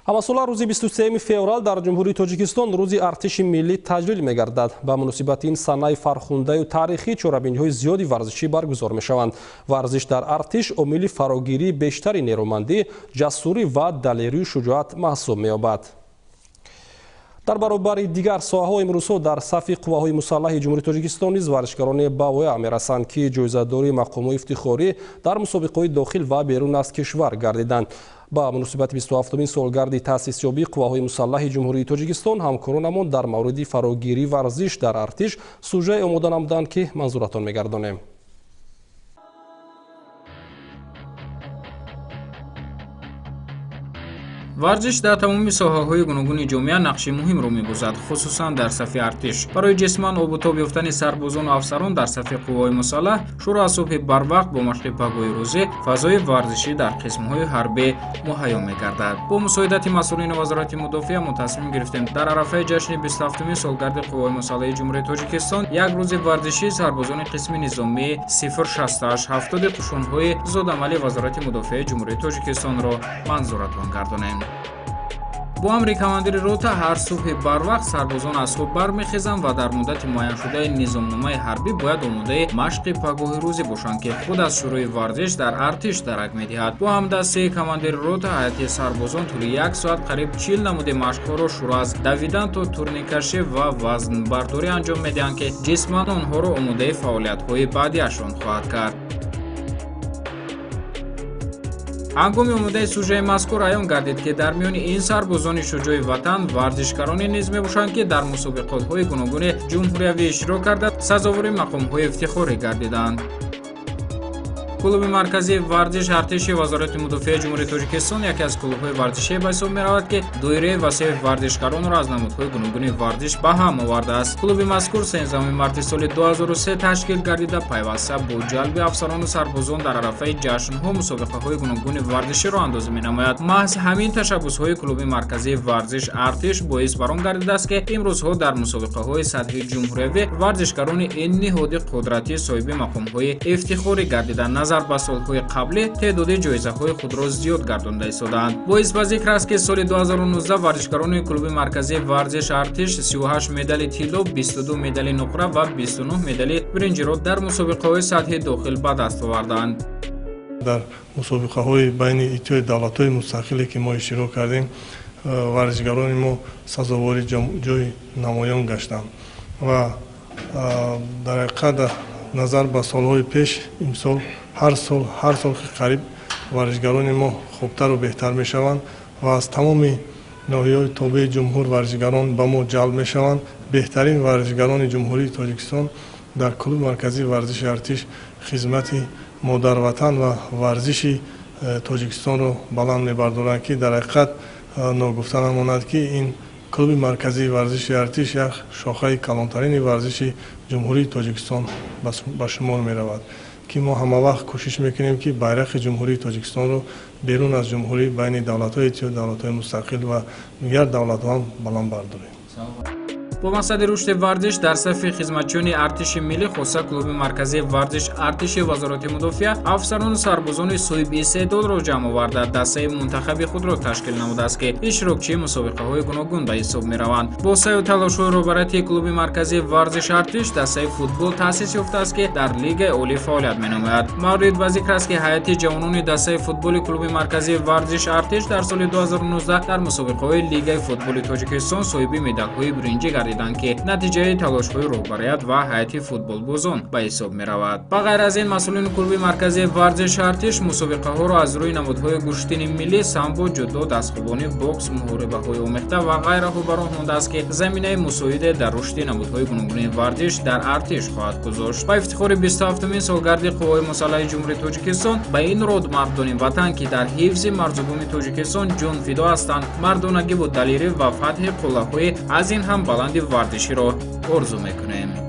Ҳамасола рӯзи 23 феврал дар Ҷумҳурии Тоҷикистон рӯзи артиши миллӣ таҷлил мегардад. Ба муносибати ин санаи фархундаю таърихӣ чорабиниҳои зиёди варзишӣ баргузор мешаванд. Варзиш дар артиш омили фарогирии бештари нерӯмандӣ, ҷасурӣ ва далерию шуҷоат маҳсуб меёбад. Дар баробари дигар соҳаҳо имрӯзҳо дар сафи қувваҳои мусаллаҳи Ҷумҳурии Тоҷикистон низ варзишгароне ба воя мерасанд, ки ҷоизадори мақомҳои ифтихорӣ дар мусобиқаҳои дохил ва берун аз кишвар гардиданд. Ба муносибати 27-умин солгарди таъсисёбии қувваҳои мусаллаҳи Ҷумҳурии Тоҷикистон ҳамкоронамон дар мавриди фарогирии варзиш дар артиш сужае омода намуданд, ки манзуратон мегардонем. Варзиш дар тамоми соҳаҳои гуногуни ҷомеа нақши муҳимро мебозад, хусусан дар сафи артиш. Барои ҷисман обутоб ёфтани сарбозону афсарон дар сафи қувваҳои мусаллаҳ шурӯъ аз субҳи барвақт бо машқи пагоҳи рӯзӣ фазои варзишӣ дар қисмҳои ҳарбӣ муҳайё мегардад. Бо мусоидати масъулини Вазорати мудофиа мо тасмим гирифтем дар арафаи ҷашни 27-уми солгарди қувваҳои мусаллаҳи Ҷумҳурии Тоҷикистон як рӯзи варзишии сарбозони қисми низомии 06870 қушунҳои зудамали Вазорати мудофиаи Ҷумҳурии Тоҷикистонро манзуратон гардонем. Бо амри командири рота ҳар субҳи барвақт сарбозон аз хоб бармехезанд ва дар муддати муайяншудаи низомномаи ҳарбӣ бояд омодаи машқи пагоҳи рӯзӣ бошанд, ки худ аз шурӯи варзиш дар артиш дарак медиҳад. Бо ҳамдастии командири рота ҳайати сарбозон тӯли як соат қариб 40 намуди машқҳоро шурӯъ аз давидан то турниккашӣ ва вазнбардорӣ анҷом медиҳанд, ки ҷисман онҳоро омодаи фаъолиятҳои баъдиашон хоҳад кард. Ҳангоми омодаи сужаи мазкур аён гардид, ки дар миёни ин сарбозони шуҷои ватан варзишгароне низ мебошанд, ки дар мусобиқотҳои гуногуни ҷумҳуриявӣ иштирок карда сазовори мақомҳои ифтихорӣ гардиданд. Клуби марказии варзиш артиши Вазорати мудофиаи Ҷумҳурии Тоҷикистон яке аз клубҳои варзишие ба ҳисоб меравад, ки доираи васеи варзишгаронро аз намудҳои гуногуни варзиш ба ҳам овардааст. Клуби мазкур 13 марти соли 2003 ташкил гардида, пайваста бо ҷалби афсарону сарбозон дар арафаи ҷашнҳо мусобиқаҳои гуногуни варзиширо андозӣ менамояд. Маҳз ҳамин ташаббусҳои клуби марказии варзиш артиш боис бар он гардидааст, ки имрӯзҳо дар мусобиқаҳои сатҳи ҷумҳуриявӣ варзишгарони ин ниҳоди қудратӣ соҳиби мақомҳои ифтихорӣ гардида, назар ба солҳои қаблӣ теъдоди ҷоизаҳои худро зиёд гардонда истодаанд. Боис ба зикр аст, ки соли 2019 варзишгарони клуби марказии варзиш артиш 38 медали тилло, 22 медали нуқра ва 29 медали биринҷиро дар мусобиқаҳои сатҳи дохил ба даст оварданд. Дар мусобиқаҳои байни иттиҳоди давлатҳои мустақиле ки мо иштирок кардем, варзишгарони мо сазовори ҷои намоён гаштанд ва дар ҳақиқат назар ба солҳои пеш имсол ҳар сол қариб варзишгарони мо хубтару беҳтар мешаванд ва аз тамоми ноҳияҳои тобеи ҷумҳур варзишгарон ба мо ҷалб мешаванд. Беҳтарин варзишгарони Ҷумҳурии Тоҷикистон дар клуби марказии варзиши артиш хизмати модарватан ва варзиши Тоҷикистонро баланд мебардоранд, ки дар ҳақиқат ногуфта намонад, ки ин клуби марказии варзиши артиш як шохаи калонтарини варзиши Ҷумҳурии Тоҷикистон ба шумор меравад, ки мо ҳамавақт кӯшиш мекунем, ки байрақи Ҷумҳурии Тоҷикистонро берун аз ҷумҳурӣ байни давлатҳои иттиҳоди давлатҳои мустақил ва дигар давлатҳо ҳам баланд бардорем. Бо мақсади рушди варзиш дар сафи хизматчиёни артиши миллӣ, хоса клуби марказии варзиш артиши Вазорати мудофиа афсарону сарбозони соҳиби истеъдодро ҷамъ оварда, дастаи мунтахаби худро ташкил намудааст, ки иштирокчии мусобиқаҳои гуногун ба ҳисоб мераванд. Бо саъю талошҳои роҳбарияти клуби марказии варзиш артиш дастаи футбол таъсис ёфтааст, ки дар лигаи олӣ фаъолият менамояд. Маврид ба зикр аст, ки ҳайати ҷавонони дастаи футболи клуби марказии варзиш артиш дар соли 2019 дар мусобиқаҳои лигаи футболи Тоҷикистон соҳиби медалҳои биринҷӣ гардиданд, ки натиҷаи талошҳои роҳбарият ва ҳайати футболбозон ба ҳисоб меравад. Ба ғайр аз ин, масъулини клуби марказии варзиш артиш мусобиқаҳоро аз рӯи намудҳои гӯштини миллӣ, самбо, ҷудо, дастхобонӣ, бокс, муҳорибаҳои омехта ва ғайраҳо ба роҳ мондааст, ки заминаи мусоиде дар рушди намудҳои гуногуни варзиш дар артиш хоҳад гузошт. Ба ифтихори 27-умин солгарди қувваҳои мусаллаҳи Ҷумҳурии Тоҷикистон ба ин род мардони ватан, ки дар ҳифзи марзубуми Тоҷикистон ҷонфидо ҳастанд, мардонагиву далерӣ ва фатҳи қуллаҳои аз ин ҳам баланди варзиширо орзу мекунем.